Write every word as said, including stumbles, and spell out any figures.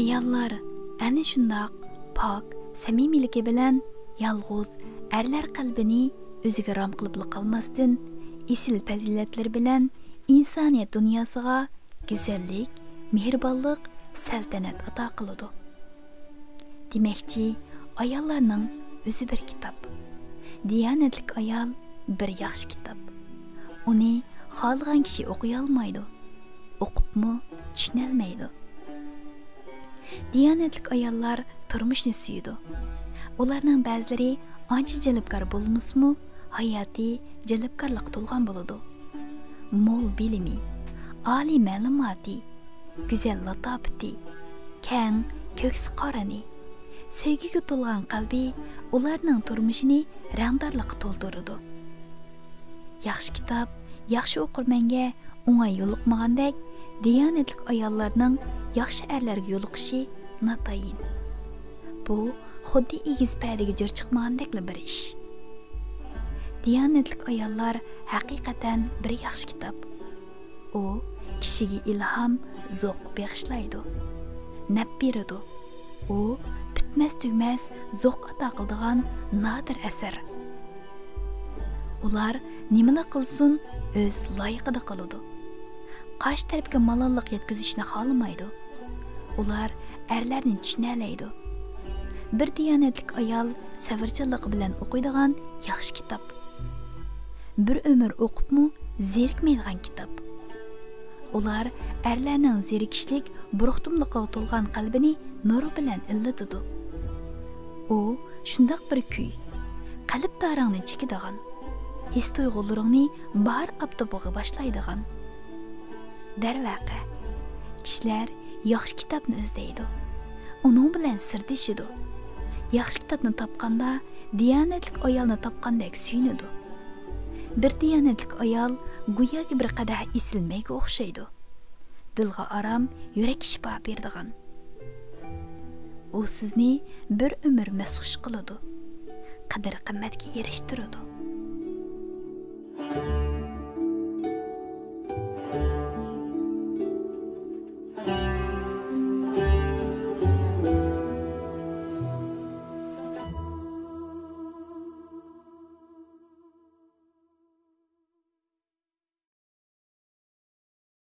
ئاياللار ئەنە شۇنداق پاك سەمىمىيلىكى بىلەن يالغۇز ئەرلەر قەلبىنى ئۆزىگە رام قىلىپلا قالماستىن، ئېسىل پەزىلەتلىرى بىلەن ئىنسانىيەت دۇنياسىغا گۈزەللىك، مېھرىبانلىق، سەلتەنەت ئاتا قىلىدۇ. دېمەكچى، ئاياللارنىڭ ئۆزى بىر كىتاب. دىيانەتلىك ئايال بىر ياخشى كىتاب. ئۇنى خالىغان كىشى ئوقۇيالمايدۇ، ئوقۇپمۇ چۈشىنەلمەيدۇ. دىيانەتلىك ئاياللار تۇرمۇشنى سۆيىدۇ. ئۇلارنىڭ بەزىلىرى ئانچە جەلپكار بولمىسىمۇ، ھاياتى جەلپكارلىققا تولغان بولىدۇ. مول بىلىمى، ئالىي مەلۇماتى، گۈزەل لاتاپىتى، كەڭ كۆكسى قارىنى، سۆيگۈگە تولغان قەلبى ئۇلارنىڭ تۇرمۇشىنى رەڭدارلىققا تولدۇرىدۇ. ياخشى كىتاب ياخشى ئوقۇرمەنگە ئوڭاي يولۇقمىغاندەك، دىيانەتلىك ئاياللارنىڭ ياخشى ئەرلەرگە يولۇقۇشى ناتايىن. بۇ خۇددى ئېگىز پەدىگە جۆر چىقمىغاندەكلا بىر ئىش. دىيانەتلىك ئاياللار ھەقىقەتەن بىر ياخشى كىتاب. ئۇ كىشىگە ئىلھام، زوق بېغىشلايدۇ، نەپ بېرىدۇ. ئۇ پۈتمەس-تۈگىمەس زوق ئاتا قىلىدىغان نادىر ئەسەر. ئۇلار نېمىلا قىلسۇن، ئۆز لايىقىدا قىلىدۇ. قارشى تەرەپكە مالاللىق يەتكۈزۈشنى خالىمايدۇ. ئۇلار ئەرلەرنى چۈشىنەلەيدۇ. بىر دىيانەتلىك ئايال سەۋرچانلىقى بىلەن ئوقۇيدىغان ياخشى كىتاب. بىر ئۆمۈر ئوقۇپمۇ زېرىكمەيدىغان كىتاب. ئۇلار ئەرلەرنىڭ زېرىكىشلىك، بۇرۇقتۇملۇقىغا تولغان قەلبىنى نۇرى بىلەن ئىللىتىدۇ. ئۇ شۇنداق بىر كۈي، قەلب تارىڭنى چېكىدىغان، ھېس تۇيغۇلىرىڭنى باھار ئاپتىپىغا باشلايدىغان. دەرۋەقە، كىشىلەر ياخشى كىتابنى ئىزدەيدۇ، ئۇنىڭ بىلەن سىردىشىدۇ. ياخشى كىتابنى تاپقاندا، دىيانەتلىك ئايالنى تاپقاندەك سۆيۈنىدۇ. بىر دىيانەتلىك ئايال گوياكى بىر قەدەھ ئېسىل مەيگە ئوخشايدۇ. دىلغا ئارام، يۈرەككە شىپا بېرىدىغان. ئۇ سىزنى بىر ئۆمۈر مەستخۇش قىلىدۇ، قەدىر-قىممەتكە ئېرىشتۈرىدۇ.